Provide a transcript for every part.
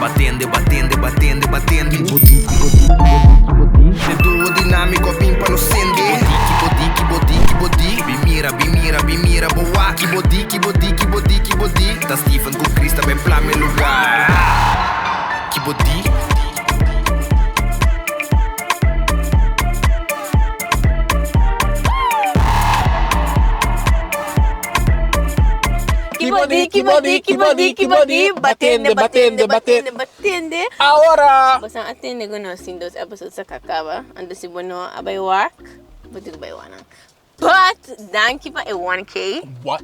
Batende, batende, batende, batende. Ki bo di, ki bo di, ki bo di, ki bo di. E duo dinamico a bin pa nos sende. Ki bo di, ki bo di, ki bo di, ki bo di. Bin mira, bin mira, bin mira bo wak. Ki bo di, ki bo di, ki bo di, ki bo di. Ta Steven ku Chris ta ben plama e lugar. Ki bo di? Ki bo di, ki bo di, ki bo di, ki bo di. Batende, batende, batende, batende. Ahora! Bosan a tende ku nos tin dos episodes a kaba. Anto si bo no a bai wak, bo tin ku bai wak nan. But danki pa e 1K. What?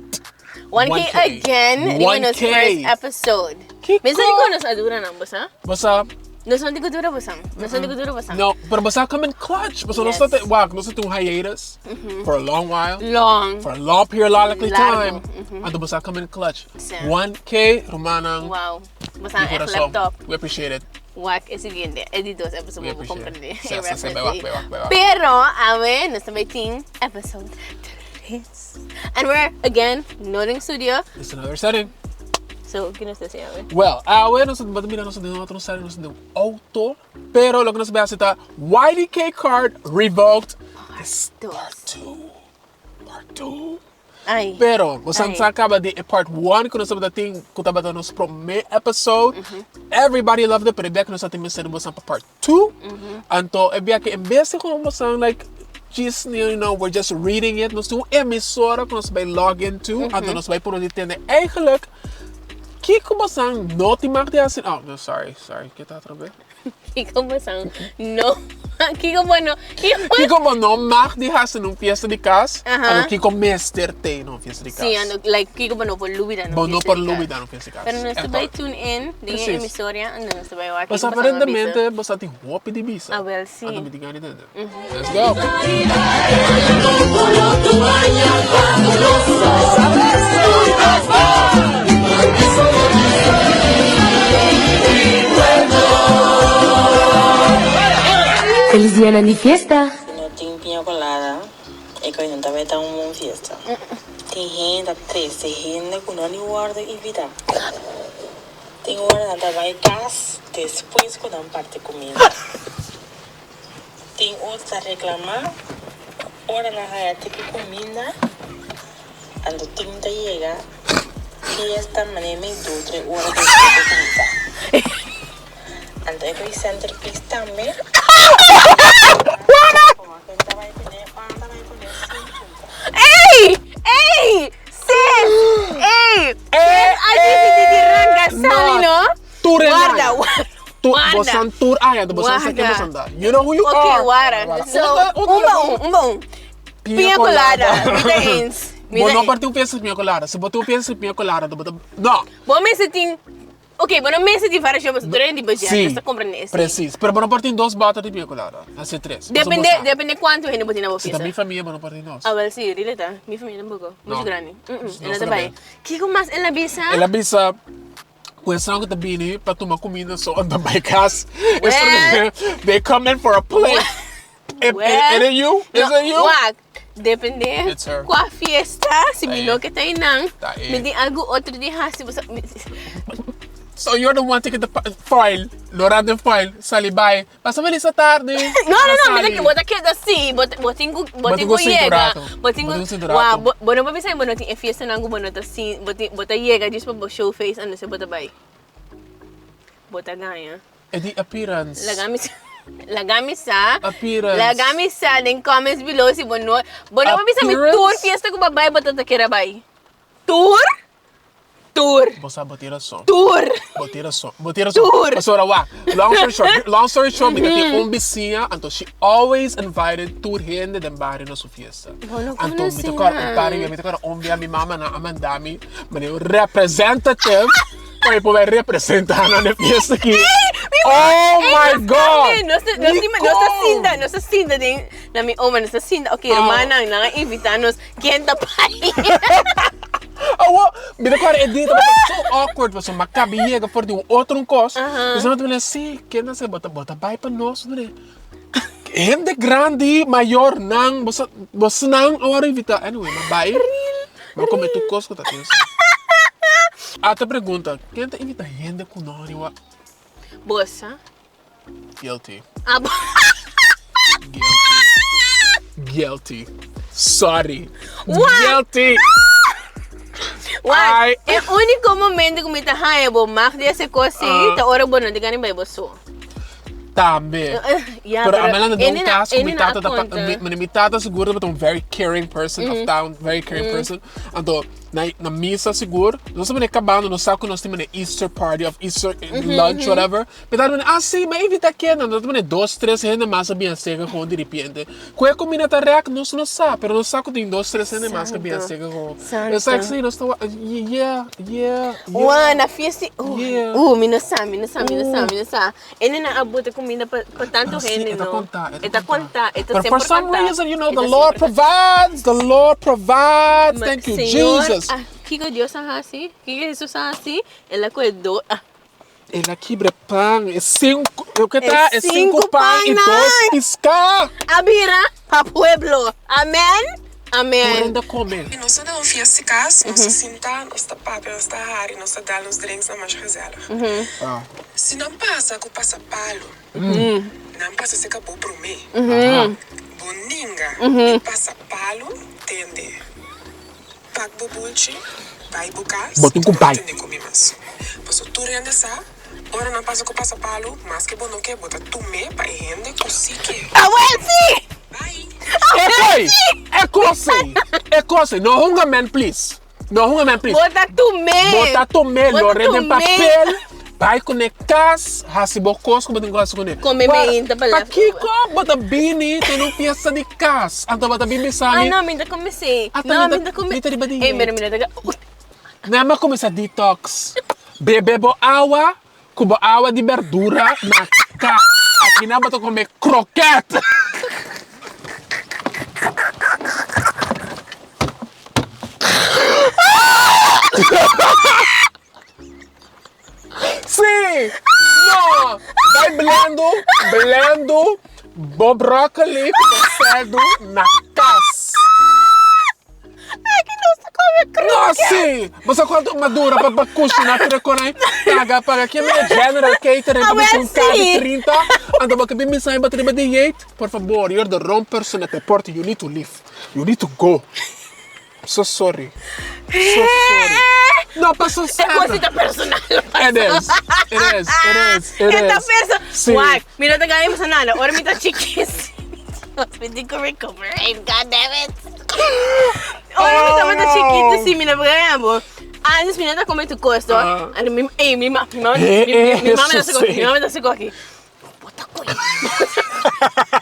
1K again riba nos first episode. Kiko? Mesa di ku nos a dura nan, bosa? Bosa? Nos no tin ku dura bosa. Nos no tin ku dura bosa. No, pero bosa come in clutch. Bosa nos Yes. ta wak, nos ta tin un hiatus for a long while. Long. For a long periodically Largo, time. Anto bosa come in clutch. Sí. 1K, rumannan. Wow. Bosa Di echt corazon. laptop. We appreciate it. Wak e siguiente, e di dos episode We bo appreciate comprende. it. E Sí, sí, sí, reference bai wak, ei. bai wak, bai wak. Pero awe nos ta bai tin episode 3. And we're again no den studio. It's another setting. So, ki nos ta hasi awe? Well, awe nos ta mira nos den otro setting, nos den auto. Pero loke nos ta bai hasi ta YDK card revoked. Part 2. Part 2. Part 2. Ay. Pero, bo Ay. sa kaba di e part 1 ku nos tabata tin, ku tabata nos promé episode. Everybody loved it, pero e bia ku nos a tin mester di bosan pa part 2. Anto, e bia ku en bes di ku bosan like, just, you know, we're just reading it, nos tin un emisora ku nos bai log into, anto nos bai por di tende eigenlijk kiko bosan no tin mag di hasi. Oh, no, sorry, sorry, ke ta atrobe? Kiko bosan no Kiko bo no Kiko bo no mag di hasi na un fiesta di kas, Aha. anto kiko mester tei na un fiesta di kas. Sí, anto like kiko bo no por lubida na Bo un no fiesta por di kas. lubida na un fiesta di kas. Pero nos ta Echt bai waar. tune in den e Precies. emisoria anto nos ta bai wak Pues kiko bosan a bisa. aparentemente bo sa tin hopi di bisa. Ah, wel, sí. Anto mi tin gana di tende. Let's go. Feliz dianan di fiesta! Si no tin piña colada, e koe no ta bay ta un bon fiesta. Tin hende ta trece hende cu no ni wordo invita. Tin ora nan ta bay cas despues cu nan parti cuminda. Tin otro ta reclama ora nan haya tiki cuminda, anto tin ta yega fiesta manera mei dos tres ora despues di cuminsa. Anto e koe centerpiece tambe. Ey! Ey! Sis! Ey! Sis a dicidi di ranca sali no? Tur e Guarda, aña. guarda. Tur, Guarda. bosan tur aña, bosan sa ken Guarda. bosan ta. You know who you Ok, are. guarda. So, Un un pa un, un pa un. Piña colada, mi ta eens. Mi Bo ta no eens. por tin un fiesta sin piña colada. Si bo tin un fiesta sin piña colada, bo ta, no. Bo mester tin, ok, bo no mester tin varios, pasobra tur hende di budget, Sí, nos ta comprende esei. precies. Pero bo no por tin dos bota di piña colada, hasi tres. Pasobra bo Depende, sa. depende cuanto hende bo tin na bo Si ta fiesta. mi famia, bo no por tin dos. Ah, wel, si, really ta. Mi famia tampoco. Mucho No. grandi. Mm, mm, Nos e no ta tambe. bai. Kiko mas el a bisa? El a bisa. Ku esnan ku ta bini pa tuma kuminda so anda bai kas. Well. They come in for a plate. It, Well. it, it you? Is No, it you? Wak, depende It's her. kua fiesta, si mi Ta no e. ke ta einan, Ta e. mi tin algu otro di hasi, bo sa, mi- So you're the one taking the foil, lora den foil, sali bai. Pasa feliz tarde. No, no, no, mi ta Sali. ke bo ta keda si, bo bo tin ku bo Bo tin tin ku ku sinti un yega, rato. bo tin Bo ku tin ku sinti un wak, rato. bo bo no por bisa bo no tin e fiestanan ku bo no ta si, bo tin bo ta yega djis pa bo show face anto bo ta bai. Bo ta gaña. E di appearance. Laga mi sa, laga mi sa, Appearance. laga mi sa den comments below si bo no, bo no por bisa mi Appearance. tur fiesta ku bo a bai bo ta ta kere bai. Tur? Tur. Bo sa bo tin rason. Tur. Bo tin rason. Bo tin rason. Tur. Pasobra wak, long story short, long story short, mi ta tin un bisiña, anto she always invited tur hende den bario na su fiesta. Bo no Anto mi ta konosé kòrda un par di nan. bia, mi ta kòrda un bia mi mamanan a manda mi manera un representative pa mi por bai representá nan den fiesta aki. Oh my God! Nos ta, nos tin, nos ta sinta, nos ta sinta den, na mi oma, nos ta sinta, ok, rumannan, nan a invitá nos, ken ta bai? Awo, mi ta kòrda e dia tabata so awkward pasobra mi a kabi yega for di un otro un kos. Esei nan ta mira, si, ken ta esei? Bo ta, bo ta bai pa nos? Mi di, Hende grandi, mayornan, bo sa, bosnan a wòrdu invitá. Anyway, mi a bai, mi a kome tur kos ku ta tin esei. Ata pregunta, ken ta invitá hende ku no riba? Bosa. Guilty. Ah, bo- Guilty. Guilty. Sorry. What? Guilty. What? Ai. E único momento ku mi ta haña bo mag di hasi kos ei, Ah. ta ora bo no ta gana bai bo so. Tambe. Ya, Pero a mí ene na na- cas ku mi ene na tata ta conta. mi, mi tata sigur tabata un very caring person of town, very caring person. Anto na na misa sigur, nos ta mane kabando, nos sa ku nos tin mane Easter party of Easter lunch whatever. Mi tata mane, ah si, mi a invita ken, anto ta mane dos tres hende mas a bin acerca gewoon di ripiente. Ku e kumina ta rek nos no sa, pero nos sa ku tin dos tres hende mas ku bin acerca gewoon. Santo. It's like si, nos ta wak, yeah, yeah, yeah. Wa, na fiesta, Yeah. mi no sa, mi no sa, mi no sa, mi no sa. Ene na a bota kuminda pa pa tantu Ah, sí, hende e ta no. konta, E ta konta, e ta But for semper some konta. reason, you know, E the ta Lord semper konta. provides, the Lord provides. Ma Thank you, Señor, Jesus. ah, kiko Dios a hasi? Kiko Jesus a hasi? El a kohe do, ah. El a kibra pan, e sinku, loke ta? E E sinku sinku pan i pannan. dos piská. A bira pa pueblo. Amen? Amen. Tur hende a kome. I nos ta na un fiesta di kas, nos ta sinta, nos ta papia, nos ta hari, nos ta dal nos drinks nan masha gezellig. Si nan pasa ku pasa palu, nan pasa seka bo promé. Bo ninga di pasa palu tende. Pak bo bulchi, bai bo kas, Bo tin ku no bai. tende ku mi mas. Paso tur hende sa, ora nan pasa ku pasa palu, maske bo no ke, bo ta tum'é pa e hende ku si ke. Awel si! Bai! E koi! E kos ei! E kos ei! No hunga men please. No hunga men please. Bo ta tum'é! Bo ta tum'é, Bo ta lor'é den tum'é. papel, bai kuné kas, hasi bo kos ku bo tin ku hasi kuné. Come Wara, meinta pa left Pakiko bo ta bini ten un fiesta di kas, anto bo ta bin bisa Ah, mi, no, mi ta kumins'é. Ata No, mi ta- mi ta kumins'é. mi ta riba di Ey, mira, mira, ta Nan a kuminsá detox. Bebe bo awa ku bo awa di berdura na kas. Akinan bo ta kome kroket. Sí! No! Bai blendo, blendo bo broccoli ku bo sèdu na kas. Aki nos ta come No, kroket. sí! Bo sa kuantu madura pa pa kushiná tur e konai? Paga, paga. Ke mira general catering pa Awel bisa un kar di sí. 30, anto bo ke bin bisa bo ta riba di yeit? Por fabor, you're the wrong person at the party. You need to leave. You need to go. So sorry. So sorry. No, paso E sano. cosa ta personal. It is. It is. It is. It E ta is. perso. Sí. Wak, mi no ta gana emocional. Ora mi ta chikis. Mi tin ku recuperate, God damn it. Ora mi tabata Oh, no. chiquito, sí, mi no gana bo. Antes mi no ta come tu cos, to. Ah. Anto mi, ey, mi ma, mi mama, Eh, mi, mi, mi eh, mama ta eso sako, mi sí. mama ta sako aki. Bo ta kue.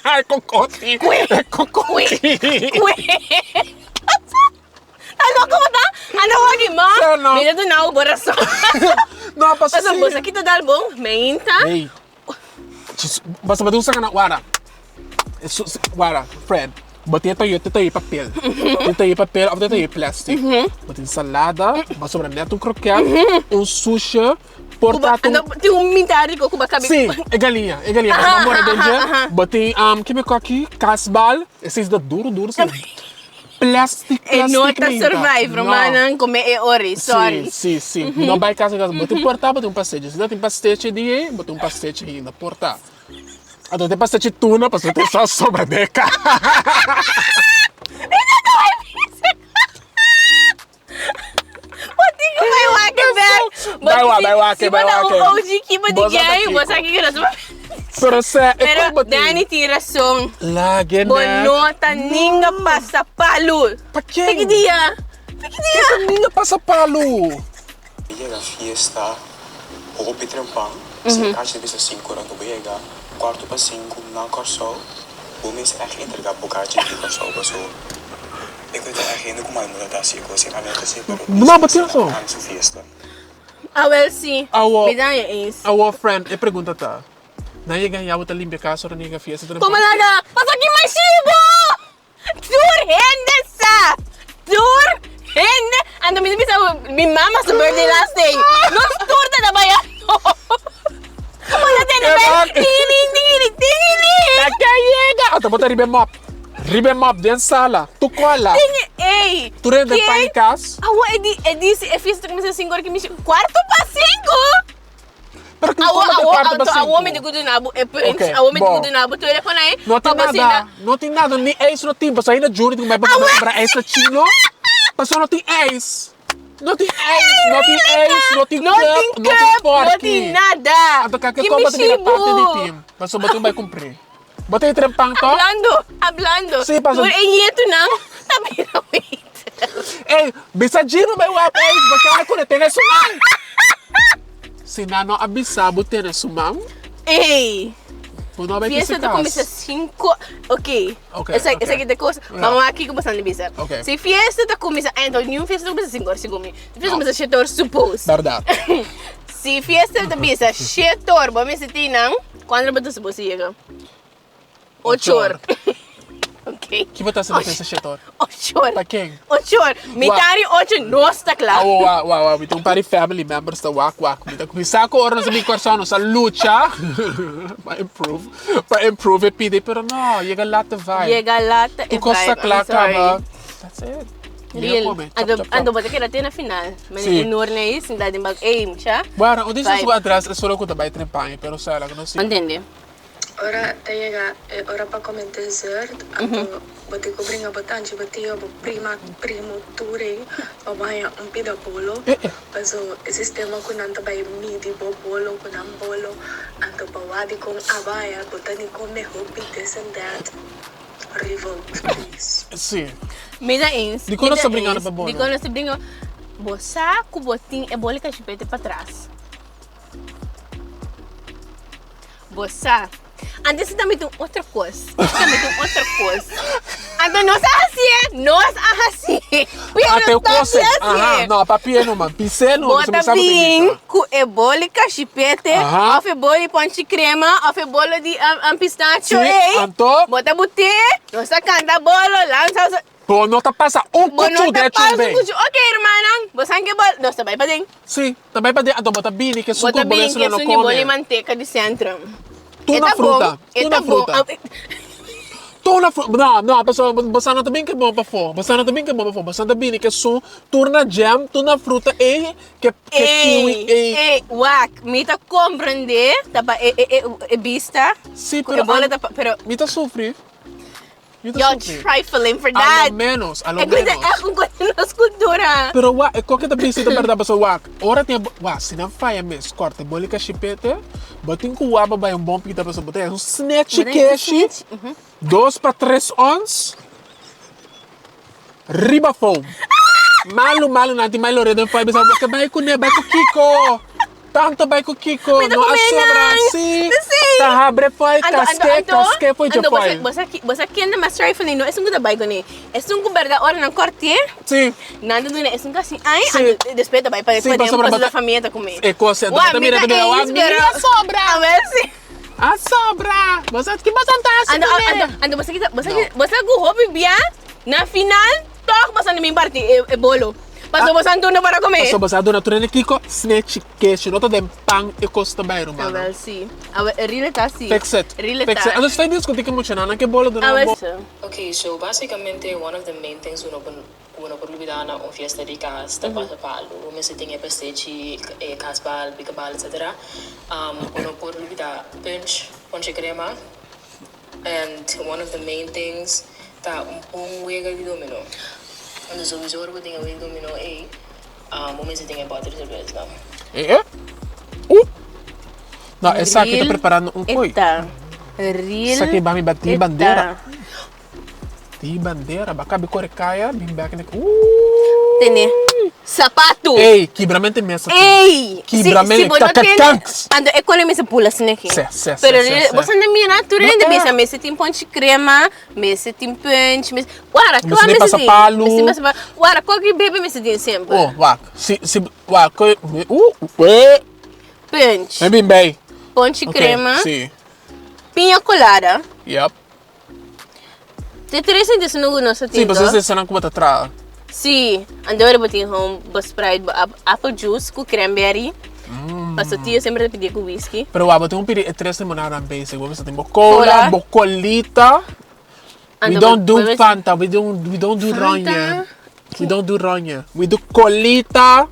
E kokoti. E kokoti. Kue. Ta loko bo ta? Anda wak ma. Sa no. Mi ta duna bo rason. No, paso Paso sí. bo sa kita dal bon, meinta. Hey. Basta bo tin un saka na wara. Wara, Fred. Bo tin e tayo, tin tayo papel. Tin tayo papel of tin tayo plastic. Bo tin salada, bo sobra net un kroket, un sushi, por ta Cuba, un... Tin un mitad di cu ba cabi. Sí, e galiña, e galiña. Pasobra bo mora den dje. Bo tin, um, kico aki? Kasbal. Esei ta duro, duro, sí. Plastic, E no plastic ta minta. survive, No. rumannan, come e ori, sorry. Sí, sí, sí. No bai casa casa. Bo tin porta, bo tin un pastechi. Si no tin pastechi di ei, bo tin un pastechi ainda. Porta. Anto tin pastechi tuna, pasobra tin sa sobra den e cas. Bo tin ku bai wak e bek. Bai wak, bai wak, Si bai bo ta wak. un OG kiba di Bo sa ta gay, bo kiko. sa kiko nos ta Pero sa, e Pero kon bo tin. Danny tin rason. Lage Bo nek. no ta ninga pasa palu. Pa ken? Piki dia. Piki dia. Ken ta ninga pasa palu? Yega fiesta hopi trempan, si e kachi ta bisa sinku ora ku bo yega kuarto pa sinku na Kòrsou, bo mester ègt entrega bo kachi di Kòrsou paso e ku ta e hende ku mai muda ta hasi e kos ei, ami no ta si pero No, bo tin rason. ami su fiesta. Awel si, Awo, mi da je eens. awo friend, e pregunta ta, nan yega ya bo ta limpia kas ora nan yega fiesta trempan? Como laga, paso ki mashibo! Tur hende sa! Tur hende! Anto mi ta bisa mi mama su birthday last day. Nos tur ta ta bayando. Bo ta tende bij tingiling tingiling tingiling. Ta ke yega! Anto bo ta riba e mop. Riba e mop den sala. Tu kola. Tingi ey. Tur hende Ken? paña kas. Awo e di e di si e fiesta ta kuminsa sinku ora ki mi cuarto pa sinku. Pero ki Awo koma awo. Cuarto pa anto awor mi sinku. tin ku duna bo e punt, Ok, awor mi tin ku bo. duna bo tur e konai No pa tin bo nada, sinta. no tin nada, ni ijs no tin, pasobra ainda Juni tin ku bai pa kumpra ijs na chino, pasobra no tin ijs. No tin ijs, no tin ijs, no tin No cup, tin no tin cup, no porky. tin nada. Anto kake Ki kon bo ta bira mishi parti di bo? team, pasobra bo tin bai kumpr'é. Bo ta e trempan to? Hablando, hablando. Sí, paso- Tur e ñetunan ta bira waiter. Ey, bisa Gino bai wak ijs, bo kende ku e tene su man. Si nan no a bisa bo tene su man. Ey. Bo no a bai Fiesta kisi ta kas. kuminsá sinku, ok. Ok, Esa, ok. esaki ta kos, Ja. vamos aki ku boso a bisa. Ok. Si fiesta ta kuminsá, enton niun fiesta ta kuminsá sinku or segun mi. Si fiesta kuminsá shete or suppose. Bèrdat. Si fiesta ta bisa shete or, bo mester tin nan, kuantu bo ta suppose yega? Ocho or. Ok. Ki bo ta hasi na fiesta shete or? Ocho or. Pa ken? Ocho or. Mitad di ocho nos ta kla. Awo wa wa wa mi tin un par di family members ta wak wak. Mi ta kuminsá ku ora nos a bin Kòrsou nos a lucha pa improve pa improve e pidi pero no yega laat e vibe. Yega laat e Tur kos ta vibe, kla I'm sorry. kaba. That's it. Yega Real. kome. Chop Anto chop chop. anto bo ta keda te na final. Mane Sí. e nor ei sinta den bak ey mucha. Bueno, un di Vibe. su adres e solo ku ta bai trempan pero sa laga nos si. Entende. Ora ta yega e ora pa come dessert, anto bo tin cu bringa bo tanchi, bo tio, bo prima, primo, tur ey pa bo haña un pida bolo. Paso e sistema cu nan ta bay midi bo bolo cu nan bolo, anto pa wak di con abo haya bo ta ni come hopi this and that. Revoke please. Sí. Mi ta eens. Dikon Mi nos ta ta bringando eens. pa bolo? Dikon nos ta bringa? Bo sa cu bo tin e bolo cachipete patras. Bo sa. Antes ta mete un otro kos. Ta mete un otro kos. Anto nos a hacié, nos a hacié. Pero Ah, te papi kose. Aha, hacié. no, papi no man. Pisé no, Bo se ta me sabe bin bisa. ku e boli kashipete, Aha. of e boli ponchi krema, of e bolo di um, um pistacho, Sí, ey. anto? Bo ta but'é, nos ta kanta bolo, lansa, Bo no ta pasa un Bo no kuchu ta den pasa un chumbe. kuchu. Ok, hermannan, bo san ke bo, nos ta bai paden. Sí, ta bai paden, anto bo ta bini ke Bo su ta ku bo bini mes ke lo no su ni boli come. manteka di Centrum. Tur E na ta bon, fruta, e tur ta na bon. fruta. Tur na fruta, no, no, pasobra bo sa no ta bin ke bon pafó, bo sa no ta bin ke bon pafó, bo sa ta bini ke su tur na jam, tur na fruta ei, ke ke kiwi Ey, ei. ey, wak, mi ta komprendé, ta pa e e e e bista, Sí, ku e pero bola an ta pa, pero mi ta sufri. Y'all trifling for A that. lo menos, a lo E koe ta menos. echt un koe di nos kultura. Pero wak, e koke ta bisa ta berdad pasobra wak, ora tin e bo, wak, si nan faya mes, korta e boli kashipete, bo tin ku wak pa bai un bon pita pasobra bo ta haya un snechi Bo ta haya un keshi, snechi, ujú. dos pa tres ons, riba foam. Malu malu nan tin bai lore den foam, bisa bo ke bai kuné, bai ku kiko. Tanto bai ku kiko, Mi ta no a come sobra nan. si. Sí. Ta habre foil, Anto, anto, kaske, anto, kaske foil dje anto, bo sa, foil. bo sa ki, bo sa ken ta mas trifling, no esun ku ta bai kuné. Esun ku bèrdat ora nan kòrtié, Sí. nan ta duna esun kasi ai, Sí. anto despues ta bai pa Sí, pa den pasobra pasobra bo ta- famia ta kume. E kos, anto Wak, bo ta mi mira, ta ta mira, wak, eens, mi pero a sobra. A ver si. A sobra. Bo sa ki bo sa ta hasi Anto, kuné? anto, anto bo sa ki ta, bo sa ki, bo sa ku hopi bia, na final, tòg bo sa na bin parti e, e bolo. Pasobra bo sa duna para kume. Pasobra bo sa duna tur hende kiko, snechi, keshi, no ta den pan e kos ta bai, rumano. Awel si. Awel, really ta si. Fix it. Really Fix ta. it. Anto sta diskuti ku muchanan nan ke bolo duna Awel bo. si. Ok, so basicamente one of the main things uno por uno por lubida na un fiesta di cas ta pasa palu. Bo mester tin e pastechi, e casbal, bicabal, etc. Um, uno por lubida punch, ponche crema. And one of the main things ta un bon wega di domino. Anto souiso ora bo tin e wega di domino ei, bo mester tin e boter di serbes nan. E e. Uh! No, esaki ta preparando un koi. Eta. Real. Esaki ba mi ba di bandera. Di bandera, ba kabi kore kaya, bin bek nek. Uh! Tene. Sapatu. Ey, kibramente mesa. Ey! Kibramente. Si, si bo no tene, anto e kone mester pula sneki. Se, se, se. Pero se, se. bo sa mira, tur No hende ta. bisa mester tin ponchi crema, mester tin punch, mester, wara, Mester kua tin mester tin? pasapalu. Mester tin pasapalu. Wara, koki bebe mester tin semper? Oh, wak. Si, si, wak, koe, uh, uh, Punch. Me bin bay. Ponchi Ok, crema. Si. Piña colada. Yep. Te tres hende su no nos a Sí, tin pasobra toch? esei nan ku bo ta traha. Sí, anto ora bo tin gewoon bo Sprite, bo apple juice ku cranberry. Paso tio semper ta pidi ku whisky. Pero wak, bo tin ku pidi e tres limonadanan basic. Bo mester tin bo cola, Cola. bo colita. We Anto don't bo do Fanta, we don't do Fanta? Ronje. We don't do Ronje. We do colita,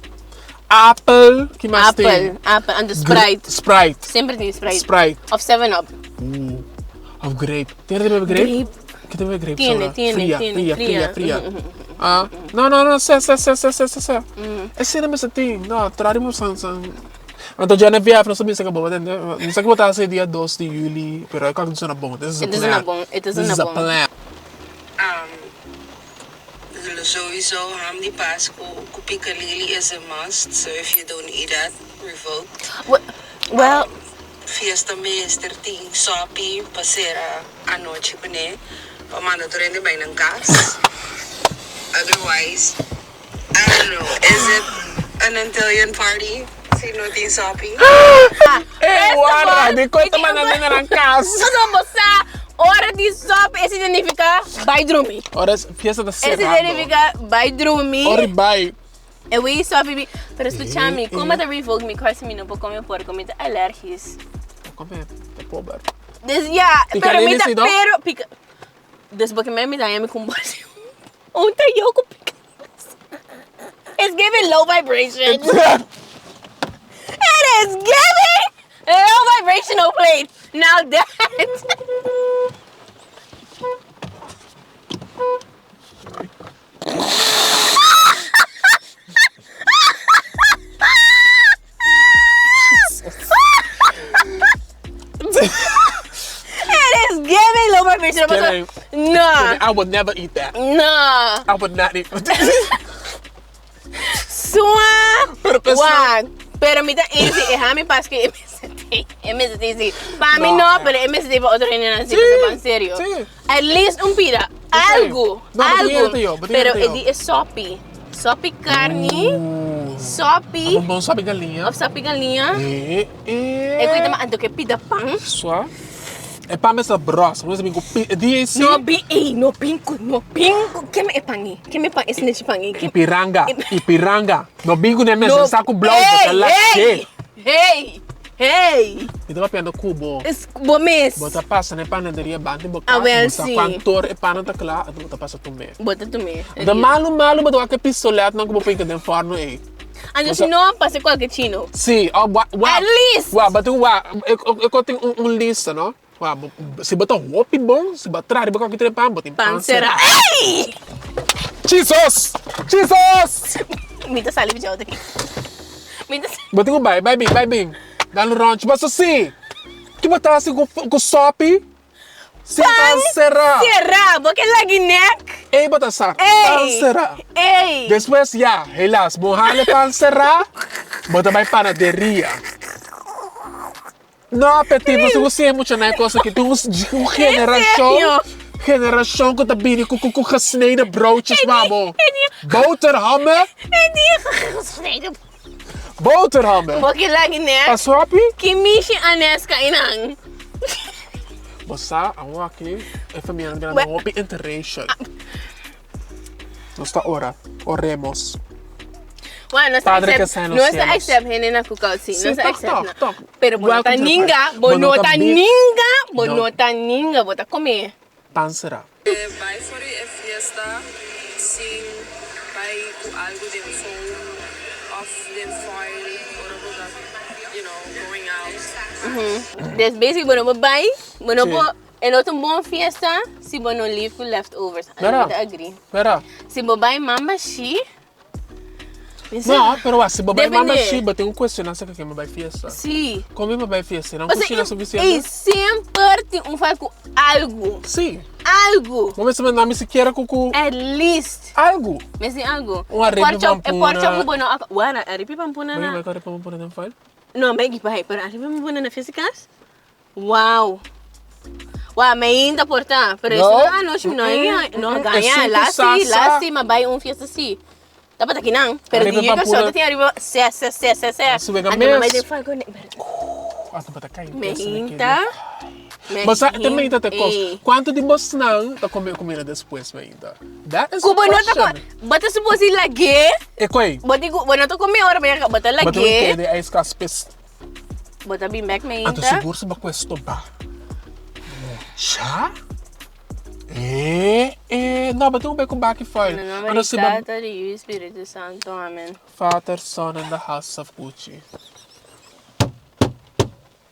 Apple, ki mas tin? Apple, apple, anto Sprite. Sprite. Semper tin Sprite. Sprite. Of 7 Up. Ooh. Of grape. Tiene te bebe grape? Grape. Ki te bebe grape Tiene, soda? tiene, Fria, tiene, fria, fria. fria, fria. Ah, no, no, no, se, se, se, se, se, se, se. Esei mester tin. No, trae bo san, san. Anto Genevieve, nos ta bisa ku bo, tende? Mi sa ku bo ta hasi dia dos di juli, pero e kos no sona bon. This is a E ta sona plan. bon, e ta This sona is a bon. plan. Sowieso ham di Pascu ku piccalilli is a must, so if you don't eat that, revoked. Well, Fiesta mester tin sopi pa sera anochi kuné pa manda tur hende bai nan kas. Otherwise, I don't know, is it an Antillean party si no tin sopi? Ey warda, di kon ta manda hende nan kas? Pasobra bo sa, ora di sopi e significa bai drumi. Ora fiesta ta E serando. significa bai drumi. Ora bai. E wee sopi bi. Pero scucha mi, como ta revoke mi card si mi no por come porco? Mi ta alergisch. Come, ta pober. Dus ja, pero mi Picadilly ta, si no? pero, pica, dus porque mi mi daña mi kumboshi. Un ta yo ku picadilly. It's giving low vibration. It is giving low vibrational plate. Now that. It is giving low vibrational Kidding. No. I would never eat that. No. I would not eat. Sua. Pero pensa- Wak. Pero mi ta easy. E hami pas que MST. MST sí. Pa mi No, no, eh. pero MST pa otro hende nan sí, Sí, pasobra en serio. sí. At least un pida. Algo. No, but algo. tin yo, but tin Pero yo. e di e sopi. Sopi carni. Sopi. Un bon sopi galiña. Of sopi galiña. E, e. E cuita ma anto ke pida pan. Sua. E pan mester bros. Mester bin ku pi, e di esi. No bin, ey, no bin ku, no bin ku. Keme e pan ei? Keme pan e snitch pan ei? Kem- Ipiranga, ipiranga. No bin ku ne mes, No, sa ku blauw, bo ta la hey, ke. hey, hey. Mi ta papiando ku bo. Es bo mes. Bo ta pasa na e panaderia banda bo Ah, kas, wel, bo sa si. kuantor e pannan ta kla, anto bo ta pasa tumé. Bo ta tumé. Da malu malu bo ta wak e pistoletnan ku bo pinka den forno ei. Anto si no, pasa kualke chino. Si, oh, wa, wa. At least. Wa, bo tin wa, e, e ko tin un, un lista, no? Wa, bo, si bo ta hopi bon, si bo traha riba kualke tren pan, bo tin Pan pan será. será. Ey! Jesus! Jesus! Mi ta sali bichao aki. Mi ta Bo tin ku bai, bai bin, bai bin. Dal un rondje. Paso si, ki bo ta hasi ku, ku sopi? Si pan será. Será, bo ke lagi nek. Ey bo ta sa, Ey. pan será. Ey. Despues ya, helaas, bo hala e pan será, bo ta bai panaderia. No, Petit, nos tin ku siña mucha na e kos aki. Tin un un generashon, generashon ku ta bini ku ku ku gesneden broodjes pa bo. Boterhammen. Boterhammen. Bo ke lagi nek. Pa swapi? Ki mishi aneska inan. Bo sa, awor aki e familianan ta bira hopi interracial. Nos ta ora, oremos. Bueno, nos ta Padre que accept, está en los nos ta cielos. accept hende na cookout, sí. Sí, Nos ta toch, accept toch, na. toch. Pero bo no ta Welcome to the ninga, party. bo Bo no no ta ta bi- ninga, bo No. no ta ninga, bo ta come. Pan será. Bai for di e fiesta sin bai ku algu den foam of den foil ora bo ta you know going out. Des basically bo no por bai, bo no Sí. por, e no ta un bon fiesta si bo no leave ku leftovers. Ami Mira. ta agree. Mira. Si bo bai mamba shi, No, pero wak, si bo bai mamba Depende. shi, bo tin un cuestionansa cu ken bo bai fiesta. Sí. Con mi bo bai fiesta? Nan Pasobra cushina e suficiente? semper tin un fal cu algu. Sí. Algu. Bo mester manda mi sikiera cu cu. At least. Algu. Mester tin algu. Un arepa E porchop, e pampuna. porchop cu bo no a. Bueno, arepa pampuna Bo na. bai cu arepa pampuna den foil? No, mi a bai, pero arepa pampuna na fiesta cas? Wow. Wow, mi ainda por ta, pero No. eso anochi mi no a no Mm, gaña. e cinco Lasti, sasa. lasti, mi bai un fiesta si. Tabata kinan, pero Arriba di yo pampuna. so tin arriba se se se se se. Sube Anto mi bai mes. den falcone. Hasta bata kai Me fiesta na hinta. kende. Bo sa, te meinta te kos. Kuantu di bosnan ta come comida despues meinta? That is Ku the bo no ta question. bo ta supos lag'é. E koi? Bo tin ku bo no ta come ora bo ta Bo ta lag'é. kende ijskast pis. Bo ta bin bek Anto meinta. sigur si bo cuesto ba. Mucha? Eh, eh, no, but un ku baki foil. In het nome Ano di si bab Tata, di Yu, Spiritu Santo, amen. Father, Son and the House of Gucci.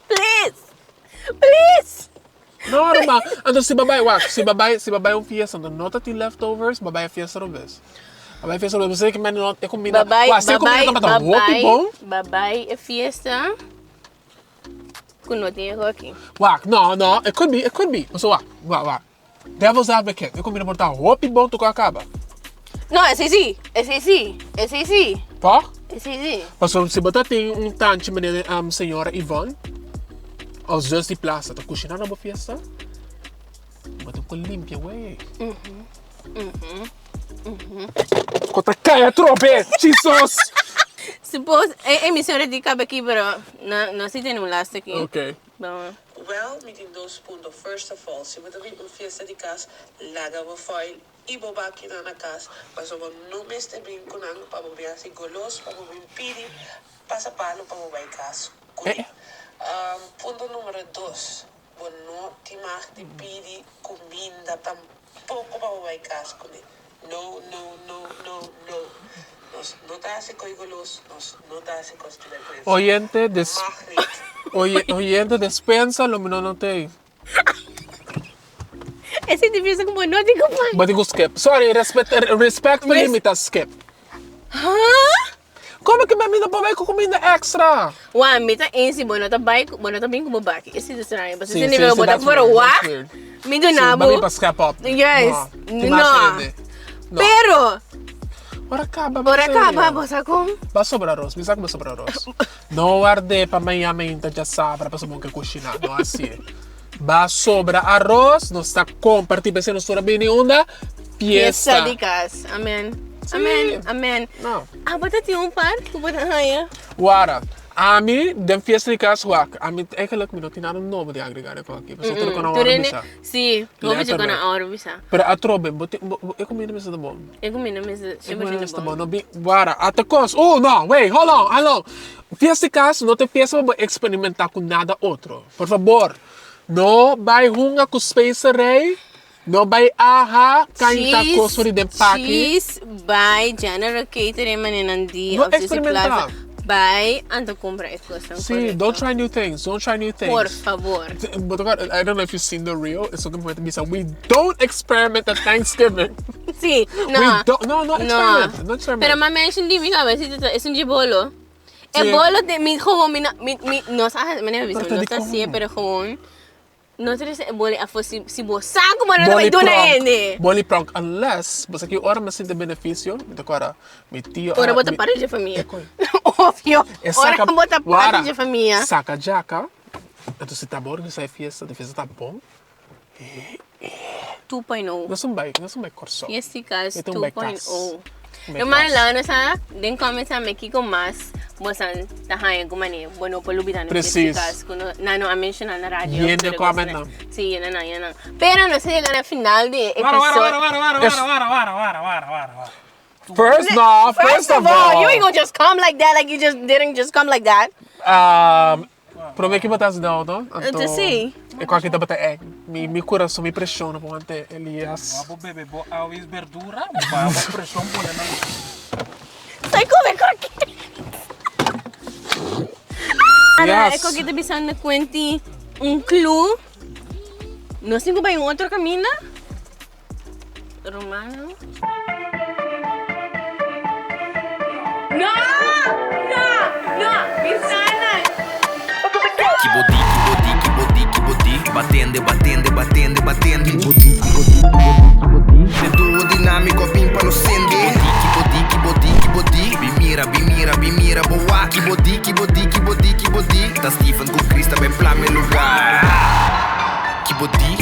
Please! Please! No, ruman. Anto si bo bay, wak, si bo bay, si bo bay un fiesta, anto no ta tin leftovers, bo bay e fiesta robes. Bo bay e fiesta robes, pasobra ku no e kumina, Bo bay, wak, si e bo bay, kumina tabata bo hopi bay, bon. bo bay e fiesta ku no tin e hoki. Wak, no, no, it could be, it could be. Pasobra wak, wak, wak. Devil's advocate, e kumina por ta hopi bon tu ku a kaba. No, esei si, esei si, esei si. Toch? Esei si. Pasobra si bo ta tin un tanchi manera señora Yvonne of zus di plaza ta kushiná na bo fiesta, bo tin ku limpia wey. Ku ta kai atrobe, Jesus! Suppose, e emisora di kaba aki pero no, no si tene un laatste aki. Ok. Bon. Wel, mi tin dos punto. First of all, si bo ta bin un fiesta di cas, laga bo foil y bo bakinan na cas, pasobra bo no mester bin cu nan pa bo bin haci golos, pa bo bin pidi pasapalo pa bo bay cas cu ne. Punto numero dos, bo no tin mag di pidi cuminda tampoco pa bo bay cas cu ne. No, no, no, no, no. Nos no ta haci coy golos, nos no ta haci cos di bergüenza. Oyente des Mag niet. oye oyente despensa lo mi no no t'ey. Esei difícil ku bo no tin ku bai. Bo tin ku skip. Sorry, respet respectfully mi ta skip. Huh? Como ki mi no por bai ku kuminda extra? Wa, mi ta eens si bo no ta bai ku bo no ta bin ku bo baki. Esei ta straño. Pasobra Sí, si sí, nivel sí, bo ta that's weird, that's verwacht, weird. mi duna Sí, bo. mi pa skep op. Yes. No, tin mas No. hende. No. Pero, Ora kaba, ba ora serio. kaba bo sa kon. Ba sobra arroz, mi sa ku ba sobra arroz. No ward'é pa mañana mainta dja sabra pasobra bo ke kushiná. No hasié. Ba sobra arroz, nos ta comparti p'esei nos tur a bini unda? Fiesta Fiesta. di cas. Amen. Sí. Amen. Amen. No. Abo ta tin un par cu bo ta haña? Wara, ami den fiesta di cas wak, ami eigenlijk mi no tin nada nobo di agrega den aki, pasobra tur con a Tur ora hende, bisa. sí, hopi cu con Letterlijk. a ora bisa. Pero atrobe, bo tin, bo, bo, e comida mester ta bon. E comida mester, E comida 100% mester ta bon. bon. No bi, wara, ata cos, oh no, wait, hold on, hold on. Fiesta di cas no ta fiesta pa bo experimenta cu nada otro. Por fabor, no bai hunga cu specerij, no bai aha kainta kos for di den paki. Cheese by General Catering manenan di No of Sisi experimenta. Plaza. Bai anto compra e cosnan Sí, correcto. don't try new things, don't try new things. Por favor. But I don't know if you've seen the reel, it's looking for bisa, we don't experiment at Thanksgiving. Sí, no. We don't, no, no experiment, no experiment. Pero ma mention di mi cabeza, es un bolo. E Sí. bolo de mi gewoon mi mi mi no sa manera bisa Pero ta no di ta kon. sie pero gewoon no ta e boli afo si si bo sa como no ta Boli bai duna pronk. hende. Boli pronk unless bo sa ki ora mi a sinti beneficio mi ta kora mi tio Ora a bo ta mi parti dje famia. E koi. Obvio. E Ora saka bo ta parti wara dje famia. saka djaka enton si ta bo organisa e fiesta di fiesta ta bon. 2.0. Nos un bai nos un bai Kòrsou. Fiesta cas Mi ta un bai kas. 2.0. Un bai Ruman kas. laga nos sa den comments tambe kiko mas bosan ta haña ku manera bo no por lubida no fiesta Precies. cas ku no nan no a menciona na radio. Yende pero comment cosnan. nan. Sí, yende nan, yende nan. Pero nos a yega na final di e Wara, wara, episode. wara, wara, wara, Es- wara, wara, wara, wara, wara, wara. First no, first of all. You ain't gonna just come like that, like you just didn't just come like that. Um, prome ki bo ta hasi nou, no? Anto, Anto sí. E kwaki tabata eng. Mi, mi kurason, mi preshon no por wante Elias. Bo bebe bo awis berdura, bo baha bo preshon pone na. Sai come croqueta. Ara, Yes. e croqueta bisando cuenti un clue. Nos tin cu bay un otro caminda. Romano. No! No! No! Bisana! Ki bo di, ki bo di, ki bo di, ki bo di Batende, batende, batende, batende Ki bo di, ki bo di, ki bo di, ki bo di De duo dinamico a bin pa nos sende Ki bo di, ki bo di, ki bo di Bin mira, bin mira, bin mira bo wak Ki bo di, ki bo di, ki bo di, ki bo di Ta Steven cu Chris ta ben plama e lugar Ki bo di.